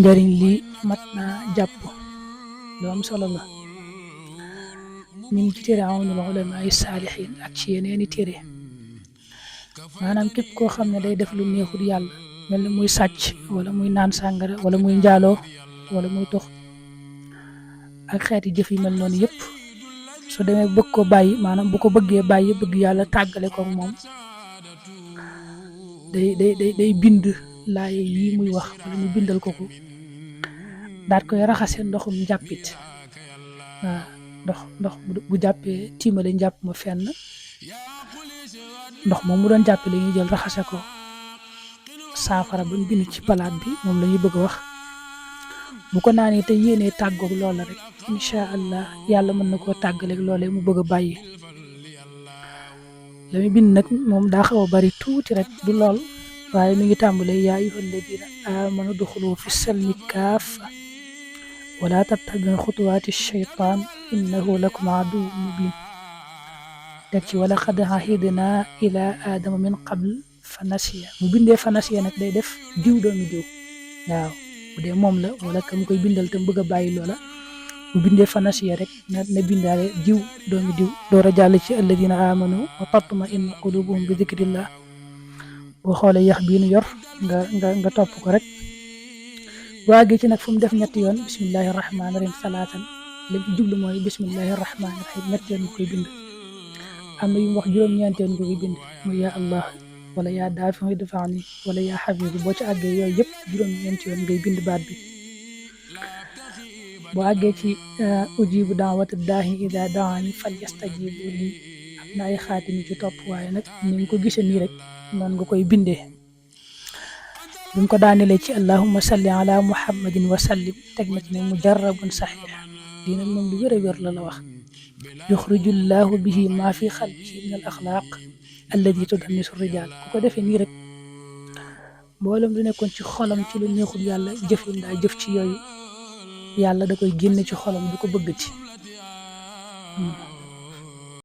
njariñ li mat naa jàpp lu am solo la mi ngi ci téere Awnul Ulama ay saalihin ak ci yeneeni téere maanaam képp koo xam ne day def lu neexul yàlla mel ni muy sàcc wala muy naan sàngara wala muy njaaloo wala muy tux ak xeeti jëf yi mel noonu yëpp su demee bëgg ko bàyyi maanaam bu ko bëggee bàyyi bëgg yàlla tàggale ko moom day bind laaye yi muy wax wala mu bindal ko daat koy raxase ndoxum njàppit waaw ndox bu jàppee tiimale njàpp ma fenn ndox moom mu doon jàppe la ñuy jël raxase ko saafara ba mu bind ci palaat bi moom la ñuy bëgg a wax bu ko naanee te yéenee tàggoog loola rek incha allah yàlla mën na koo tàggaleeg loolee mu bëgg a bàyyi la muy bind nag moom daa xaw a bari tuuti rek du lool waaye mi ngi tàmbalee yaa ayyuhal ladina amanu duxulu fi salmi kaafa wala tattabi'u xutuwaati shaytaan innahu lakum aduwwun mubin teg ci wala qad ahidna ila aadama min qabl fa nasiya mu bindee fa nasiya nag day def diw doomi diw waaw bu dee moom la wala ka mu koy bindal te mu bëgg a bàyyi loola mu bindee fa nasiya rek na bindaale diw doomi diw door a jàll ci alladina amanu wa tatma'innu qulubuhum bi dikrillah boo xoolee yax bii nu yor nga topp ko rek boo àggee ci nag fu mu def ñetti yoon bismillahi rahmaani rahim salaatan li mu jublu mooy bismillahi rahmaani rahim ñetti yoon nga koy bind am na yu mu wax juróom-ñeenti yoon nga koy bind mooy yaa allah wala yaa daafi idfa'ni wala yaa hafizu boo ci àggee yooyu yëpp juróom-ñeenti yoon ngay bind baat bi boo àggee ci ujibu daawata daahi ida daani fal yastajibu lii am na ay xaatim ci topp waaye nag ni nga ko gisee nii rek noonu nga koy bindee bi mu ko daanelee ci allahumma salli ala muhammadin wa sallim teg na ci ne mujarrabun saxiix dina moom lu wér a wér la wax yuxriju llahu bihi ma fi xalbihi min al axlaaq alladi tudannisu rijaal ku ko defee nii rek mboolem lu nekkoon ci xolam ci lu neexul yàlla jëf yi ndaa jëf ci yooyu yàlla da koy génne ci xolam du ko bëgg ci